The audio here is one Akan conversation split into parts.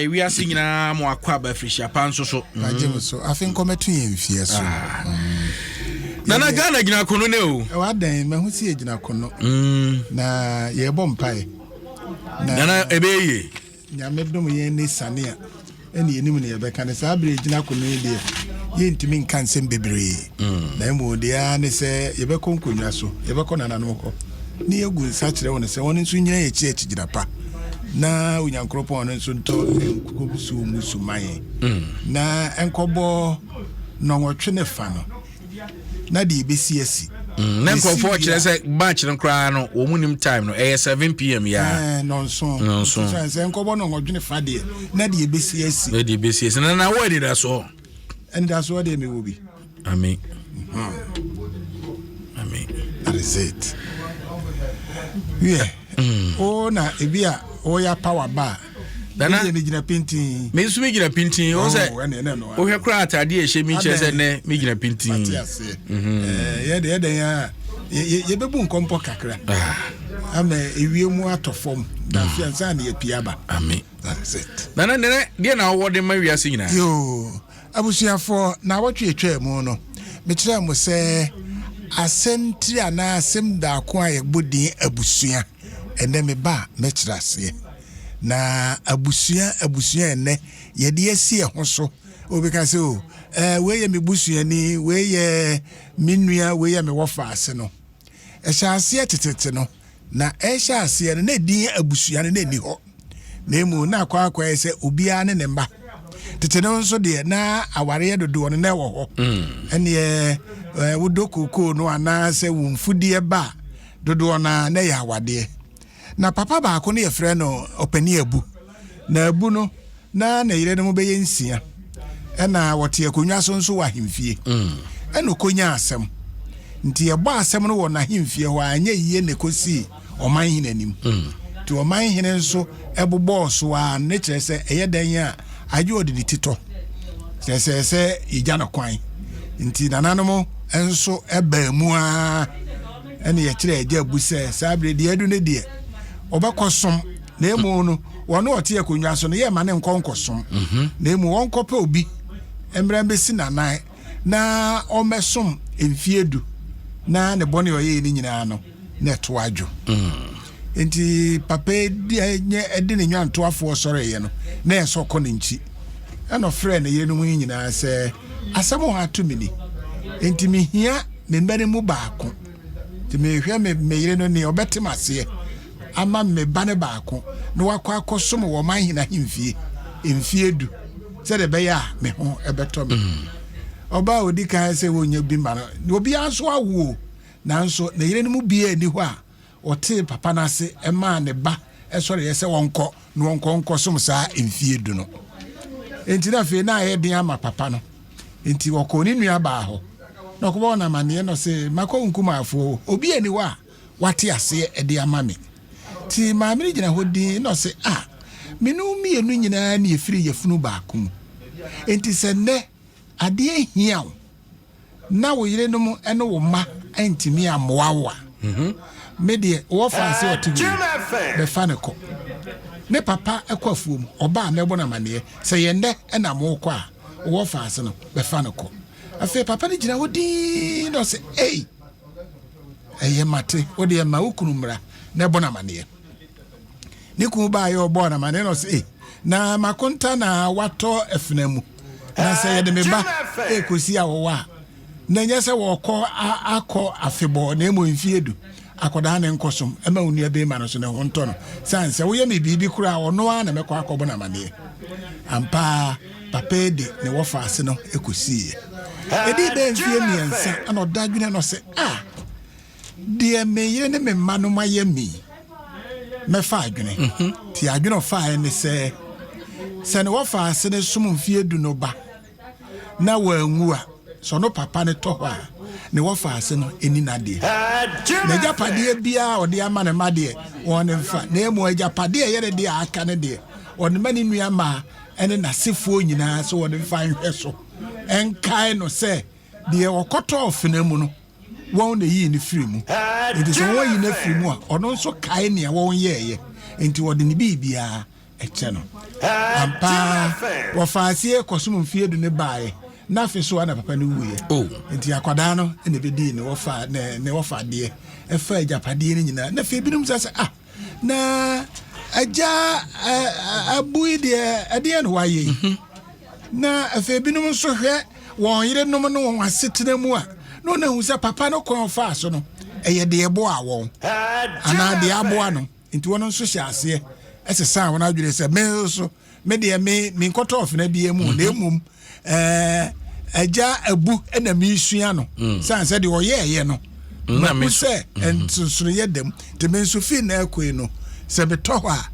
Wiase nyinaa mo akɔ aba afirihyia pa nso so. Agye mo so. Afe nkɔmɛto yɛn mfeɛ so. Ah. Nana, Ghana gyina kono ne o. Ɛwɔ adan mahu si yɛ gyina kono. Na yɛbɔ mpae. Nana, ɛbɛyɛ yie. Nyame dom yɛn ne sane a ɛne yɛnim ne yɛbɛka ne saa berɛ gyina kono yi deɛ, yɛntumi nka nsɛm bebree. Na mmom deɛ ara ne sɛ yɛbɛkɔ nkonnwa so, yɛbɛkɔ nananom hɔ ne yɛgu nsa kyerɛ wɔn sɛ wɔn nso nyina yɛkyi akyigyina pa na Onyankoropɔn no nso ntɔ nkɔmsuo mu so ma yɛn. Na nkɔbɔ nɔnwɔtwe ne fa no na deɛ ɛbɛsi asi. Na nkurɔfoɔ kyerɛ sɛ match no koraa no, wɔn mu nim time no ɛyɛ 7 p.m. yaa. Nɔnson. Nɔnson. Sɛ nkɔbɔ nɔnwɔtwe fa deɛ, na deɛ ɛbɛsi asi. Na deɛ ɛbɛsi asi na wɔ anidasoɔ. Anidasoɔ deɛ, mewɔ bi. Amen, amen. That is it. Yeah. O na ebi a wɔyɛ power ba a. Nana, deɛ megyina pintin. Me nso megyina pintin wo sɛ Oh, ɛne ɛne no. Wohwɛ koraa, ataadeɛ a ɛhyɛ mi kyerɛ sɛ nnɛ megyina pintin. Mate aseɛ. Yɛde yɛdɛn a yɛbɛbu nkɔmpɔ kakra ama ewie mu atɔ fam dafe ansa na yɛpie aba. Amen. That is it. Nana, nɛnɛ deɛ na wɔwɔ de ma wiase nyinaa? Yoo, abusuafoɔ, na awɔtwe atwa mu no, mekyerɛ mo sɛ asɛm tiri anaa asɛm daako a yɛbɔ din abusua. Ɛnɛ meba a, mɛkyerɛ aseɛ. Na abusua, abusua, ɛnɛ yɛde asi ɛho so, obi ka sɛ, o wei yɛ me busuani, wei yɛ me nua, wei yɛ me wɔfa ase no, ɛhyɛ aseɛ tetete no, na ɛhyɛ aseɛ no na ɛdin abusua no na ɛni hɔ, na emu na akɔ akɔyɛ sɛ obiara ne ne mma. Tete no nso deɛ, na awareɛ dodoɔ no na ɛwɔ hɔ. Ɛneɛ wodɔ kookoo no anaasɛ wo mfudeɛ ba a dodoɔ no na ɛyɛ awadeɛ. Na papa baako no, yɛfrɛ no Ɔpani Abu. Na Abu no, na ne yere no mo bɛyɛ nsia, ɛna wɔte akonnwa so nso wɔ ahemfie. Ɛna ɔkɔnya asɛm, nti yɛbɔ asɛm no wɔ n'ahemfie hɔ a anyɛ yie na ɛkɔsii ɔman hene anim. Nti ɔman hene nso ɛbobɔɔ so a ne kyerɛ sɛ ɛyɛ dɛn a agye ɔde ne ti tɔ kyerɛ sɛ yɛgya no kwan. Nti nananom nso ɛbaa mu a, ɛne yɛkyerɛ agya Abu sɛ saa bere deɛ adu ne deɛ ɔbɛkɔ som, na emu no wɔn ɔte akonnwa so no, yɛ ma ne nkɔ nkɔsom, na emu wɔnkɔpɛ obi mmerɛ mbɛsi n'anan na ɔmmɛsom mfie 10 na ne bɔne a ɔyɛɛ no nyinaa no na ɛto adwo. Nti papa yi nyɛ ɛde ne nwantoafoɔ sɔreeɛ no na ɛsɛ ɔkɔ ne nkyi, ɛna ɔfrɛɛ ne yerenom yi nyinaa sɛ asɛm a ato me ni, nti mehia me mma no mu baako, nti mehwɛ me yere no nea ɔbɛte m aseɛ ama me ba no baako na wakɔ akɔsom wɔ ɔman hene ahemfie mfie 10 sɛdeɛ ɛbɛyɛ a me ho ɛbɛtɔ me. Ɔbaa a ɔdi kan sɛ wɔnya bi ma no, obiara nso awo, nanso ne yere no mu biara nni hɔ a ɔtee papa no ase maa ne ba sɔreɛ sɛ wɔnkɔ na wɔnkɔ nkɔsom saa mfie 10 no. Enti na afei na ayɛ den ama papa no, nti ɔkɔɔ ne nua baa hɔ na ɔkɔbɔ wɔn amanneɛ na ɔse, makɔ nkumaafoɔ, obi ani hɔ a wate aseɛ de ama me. Nti maame no gyina hɔ din na ɔse, a me ne wo mmienu nyinaa ne yɛfiri yafunu baako mu, enti sɛ nnɛ adeɛ hia wo na wo yerenom ne wo mma ntumi ammoa wo a, me deɛ wɔfa ase ɔte hɔ yi, bɛfa no kɔ. Ne papa kɔ afuom, ɔba a mɛbɔ no amanneɛ sɛ yɛ nnɛ na mokɔ a, wɔfa ase no bɛfa no kɔ. Afei papa no gyina hɔ dinn na ɔsɛ, ei, ɛyɛ, mate, wo deɛ ma wo kunu mmra na ɛbɔ no amanneɛ. Ne kunu baayɛ, ɔbɔɔ no amanneɛ na ɔsɛ, ei, na makonta na watɔ afina mu, na sɛ yɛde me ba ɛkɔsi awɔwɔ a, na ɛnyɛ sɛ wɔkɔ akɔ afebɔɔ, na mmom mfie 10 akɔdaa ne nkɔsom ɛma wo nua bɛrima no so ne ho ntɔ no, sane sɛ woyɛ me biribi koraa, ɔno ara na mɛkɔ akɔbɔ no amanneɛ. Ampaa papa yi de ne wɔfa ase no kɔsiiɛ. Ɛdii bɛɛ mfie 3 ɛna ɔda adwene no sɛ, a deɛ me yere ne me mma no mayɛ mi, mɛfa adwene. Nti adwene ɔfaeɛ ne sɛ ne wɔfa ase ne som mfie 10 no ba na wanwu a, sɛ ɔno papa no tɔ hɔ a, ne wɔfa ase no ɛni n'adeɛ. N'agyapadeɛ biara a ɔde ama ne mma deɛ, wɔn ne mfa, na emu agyapadeɛ a ɛyɛ ne deɛ a aka no deɛ, ɔde ma ne nua mmaa ne n'asefoɔ nyinaa sɛ wɔde mfa nhwɛ so ɛnkae no sɛ deɛ ɔkɔtɔɔ fena mu no, wɔn na yii no firi mu. Nti sɛ wɔn ayi no afiri mu a, ɔno nso kae nea wɔn yɛɛyɛ, nti ɔde ne biribiara. kyɛ no. Ampa ara, wɔfaa aseɛ kɔsom mfeɛ du no baeɛ, na afe so ara na papa no wuiɛ. Oh. Nti akwadaa no na ɛbɛdii ne wɔfa ne ne wɔfa adeɛ, ɛfaa agyapadeɛ no nyinaa. Na afei ebinom sɛ sɛ, ah, na agya abu yi deɛ ɛdeɛn na wayɛ yi? Mhm. Na afei ebinom nso hwɛ wɔn yerenom ne wɔn asetena mu a, na wɔn ahu sɛ papa no kwan ɔfaa so no, ɛyɛ deɛ ɛboa wɔn anaa deɛ aboa no. Nti wɔn nso hyɛ aseɛ sesaa wɔn adwene sɛ me nso me deɛ me menkɔtɔ ɔfena biara mu na mmom ɛɛ agya abu na mesua no mm. san sɛ deɛ ɔyɛɛyɛ no mahu sɛ mhm. nsonsonoyɛ dam nti me nso fii na akoi no sɛ metɔ hɔ a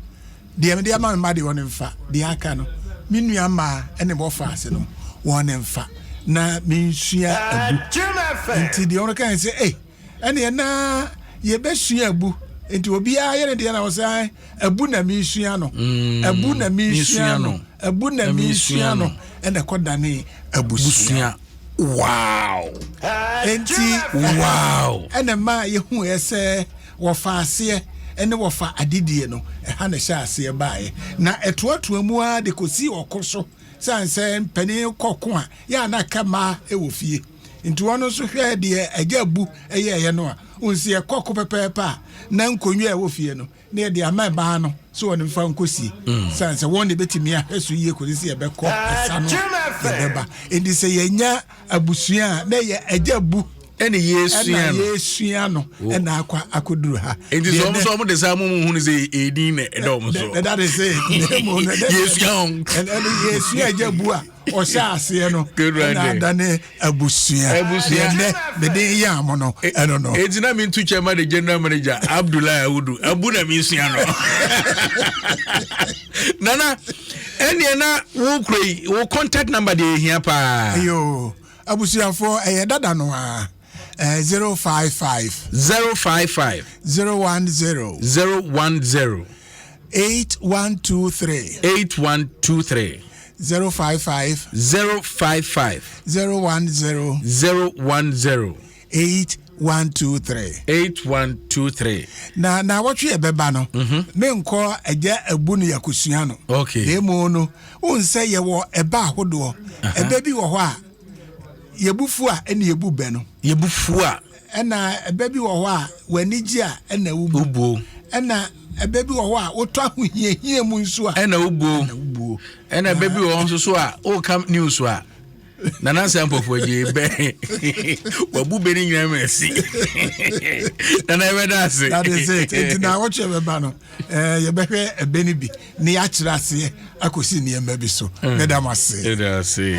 deɛ mede ama me mma deɛ wɔn mfa deɛ aka no me nua mmaa ne wɔfa ase no wɔn mfa na mensua abu nti deɛ wɔn kan sɛ ei Ɛneɛ na yɛbɛsua abu nti obiara yɛ ne deɛ na ɔsɛ abu na mesua no mm, abu na mesua no abu na mesua no ɛna ɛkɔ dane abusua wow nti wow ɛna ma yɛhu ɛ sɛ wɔfa aseɛ ɛne wɔfa adidie no ɛha na ɛhyɛ aseɛ baeɛ na ɛtoatoa mu ara de kɔsi ɔko so sane sɛ mpanin kɔko a yɛ a na ka mmaa wɔ fie Nti wɔn nso hwɛɛ deɛ agya Abu yɛeɛ no a, wohu sɛ yɛkɔ ko pɛpɛɛpɛ a, na nkonnwa a ɛwɔ fie no, na yɛde ama mmaa no sɛ wɔn mfa nkɔsie. Mm. Sane sɛ wɔn na ɛbɛtumi ahwɛ so yie kɔsi sɛ yɛbɛkɔ ɛsa no a yɛbɛba. Nti sɛ yɛnya abusua a, na ɛyɛ agya Abu ɛna yɛsua no yɛsua no ɛna akɔ akɔduru ha. Nti sɛ ɔmo sɛ ɔmo de saa mo mu hunu sɛ edin na ɛda ɔmo so. Ɛda de sɛ yɛsua wɔn. Ɛna yɛsua agya Bu a. ɔhyɛ aseɛ no ɛna adane abusua abusua ɛnɛ mede yɛ amo no ɛno no eti na mi ntu kyɛ ma de general manager Abdullahi Awudu abu na mi nsua no nana ɛneɛ na wo kura yi wo contact number deɛ ehia paa yo abusuafoɔ ɛyɛ dada no a 055 055 010 010 8123 8123 055 055 010 010 8123 8123 na na wɔtwe ɛbɛba no mhm. menkɔ agya abu no yɛakɔsua no okay. na emu no wohu sɛ yɛwɔ ɛba ahodoɔ ɛbɛ bi wɔ hɔ a yɛbu fu a ɛne yɛbu bɛ no yɛbu fu a Ɛna ɛbɛ bi wɔ hɔ a w'ani gye a ɛna wobu. Wobuo. Ɛna ɛbɛ bi wɔ hɔ a wotɔ ahohiahia mu nso a. Ɛna wobuo. Ɛna wobuo. Ɛna ɛbɛ bi wɔ hɔ nso so a woka news a nana sɛ mpɔfo agye bɛ wabu bɛ ne nyinaa ma asi nana ɛbɛda ase. That is it. Nti na awɔtwe ɛbɛba no ɛɛ yɛbɛhwɛ ɛbɛ no bi na yɛakyerɛ aseɛ akɔsi nneɛma bi so. Meda mo ase. Meda ase.